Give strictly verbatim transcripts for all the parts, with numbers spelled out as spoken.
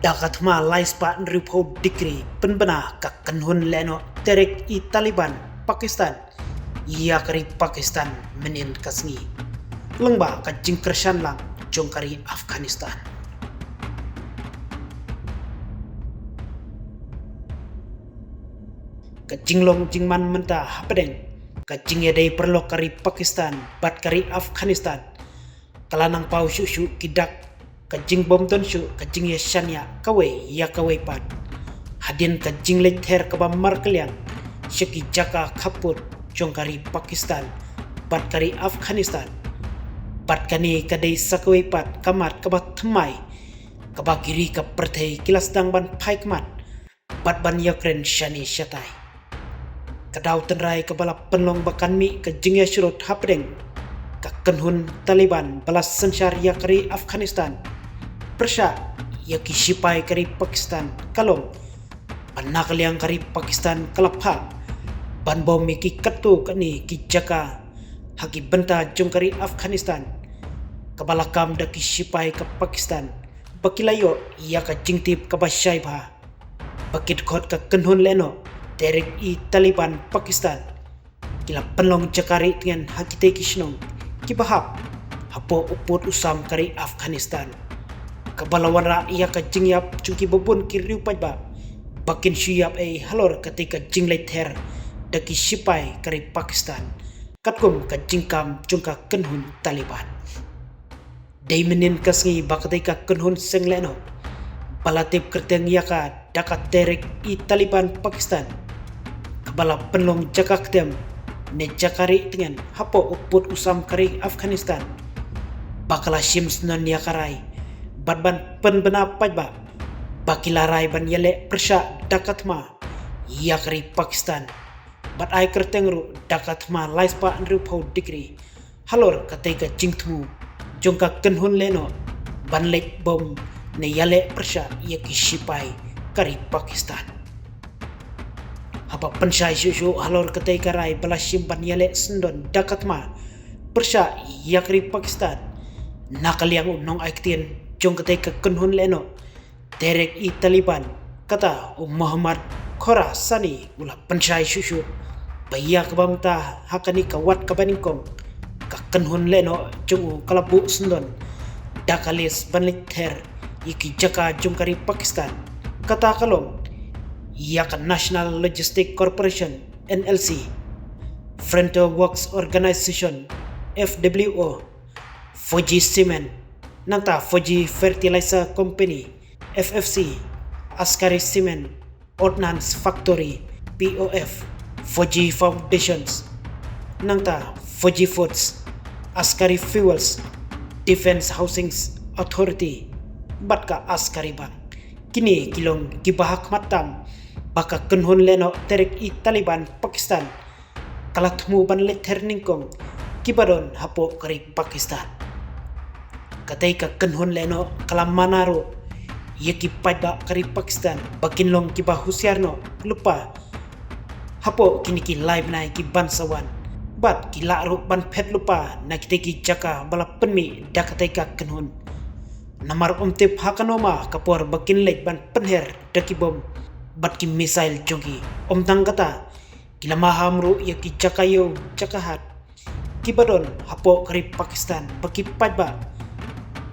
Da ka thma lai spah hynriewphew degree pynbna ka kynhun lehnoh terrorist Taliban Pakistan ïa ka ri Pakistan mynnin ka sngi lyngba ka jingkyrshan lang jong ka ri Afghanistan. Ka jinglong jingman mynta hapdeng ka jingïadei paralok ka ri Pakistan bad ka ri Afghanistan ka la nang paw shuh shuh ki dak ka jingbym don shuh ka jingïashaniah kawei ïa kawei pat. Hadien ka jingleit ther kaba markylliang sha ki jaka khappud jong ka ri Pakistan bad ka ri Afghanistan. Bad kane ka dei sa kawei pat ka mat kaba thymmai kaba ki ri ka pyrthei ki la sdang ban phai khmat bad ban ïakren shane shatai. Ka daw tynrai kaba la pynlong ba kan mih ka jingïasyrut hapdeng ka kynhun Taliban ba la synshar ïa ka ri Afghanistan pyrshah ïa ki shipai ka ri Pakistan ka long ba na ka liang ka ri Pakistan ka la phah ban bom ïa ki katto katne ki jaka ha ki bynta jong ka ri Afghanistan kaba la kam da ki shipai ka Pakistan ba ki la ïoh ïa ka jingtip kaba shai bha ba ki dkhot ka kynhun lehnoh Tehrik-e-Taliban Pakistan ki la pynlong jaka rieh tngen ha kitei ki shnong kiba hap hapoh u pud u sam ka ri Afghanistan, kaba la wanrah ïa ka jingïap jong kiba bun ki riew paidbah ba kin shu ïap ei halor katei ka jingleit ther da ki shipai ka ri Pakistan katkum ka jingkam jong ka kynhun Taliban. Dei mynnin ka sngi ba katei ka kynhun seng lehnoh ba la tip kyrteng ïa ka da ka Tehrik-e-Taliban Pakistan kaba la pynlong jaka ktem ne jaka rieh tngen hapoh u pud u sam ka ri Afghanistan ba ka la shim syndon ïa ka rai bad ban pynbna paidbah ba ki la rai ban ïaleh pyrshah da ka thma ïa ka ri Pakistan bad ai kyrteng ruh da ka thma lai spah hynriewphew degree halor katei ka jingthmu jong ka kynhun lehnoh ban leit bom ne ïaleh pyrshah ïa ki shipai ka ri Pakistan. Haba pynshai shuh shuh halor katei ka rai ba la shim ban ïaleh syndon da ka thma pyrshah ïa ka ri Pakistan, na ka liang u nongai ktien jong katei ka kynhun lehnoh Tehrik-e-Taliban kata u Mohammad Khorasani u la pynshai shuh shuh ba ïa kaba mynta ha kane ka wat kaba nyngkong ka kynhun lehnoh jong u ka la buh syndon da ka list ban leit ther ïa ki jaka jong ka ri Pakistan, kata ka long ïa ka National Logistic Corporation, N L C, Frontier Works Organization, F W O, Fauji Cement, nangta Fauji Fertilizer Company, F F C, Askari Cement, Ordnance Factory, P O F, Fauji Foundations, nangta Fauji Foods, Askari Fuels, Defence Housing Authority bad ka Askari Bank. Kine ki long kiba ha khmat tam ba ka kynhun lehnoh Tehrik-e-Taliban Pakistan ka la thmu ban leit ther nyngkong kiba don hapoh ka ri Pakistan. Katei ka kynhun lehnoh ka la mana ruh ïa ki paidbah ka ri Pakistan ba kin long kiba husiar noh lypa hapoh kine ki lai bnai ki ban sa wan bad ki lah ruh ban phet lypa na kitei ki jaka ba la pynmih da katei ka kynhun. Namar ym tip ha kano ma ka por ba kin leit ban pynher da ki bom bad ki missile jong ki. Ym tang kata, ki la maham ruh ïa ki jaka ïew jaka hat kiba don hapoh ka ri Pakistan ba ki paidbah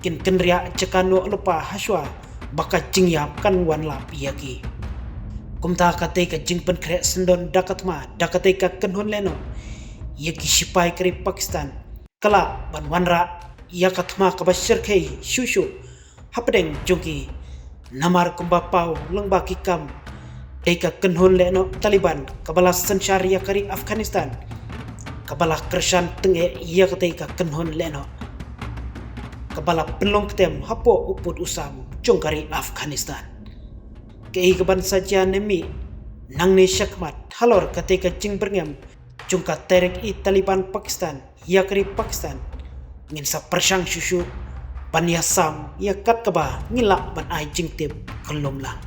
kin kynriah jaka noh lypa hashwa ba ka jingïap kan wan lap ïa ki. Kumta katei ka jingpynkhreh syndon da ka thma da katei ka kynhun lehnoh ïa ki shipai ka ri Pakistan ka lah ban wanrah ïa ka thma kaba shyrkhei shuh shuh hapdeng jong ki. Namar kumba paw lyngba ki kam, dei ka kynhun lehnoh Taliban kaba la synshar ïa ka ri Afghanistan kaba la kyrshan tyngeh ïa katei ka kynhun lehnoh kaba la pynlong ktem hapoh u pud u sam jong ka ri Afghanistan. Kaei kaban sa jia ne mih nangne shakhmat halor katei ka jingbyrngem jong ka Tehrik-e-Taliban Pakistan ïa ka ri Pakistan, ngin sa pyrshang shuh shuh ban ïasam ïa kat kaba ngin lah ban ai jingtip khlem lang.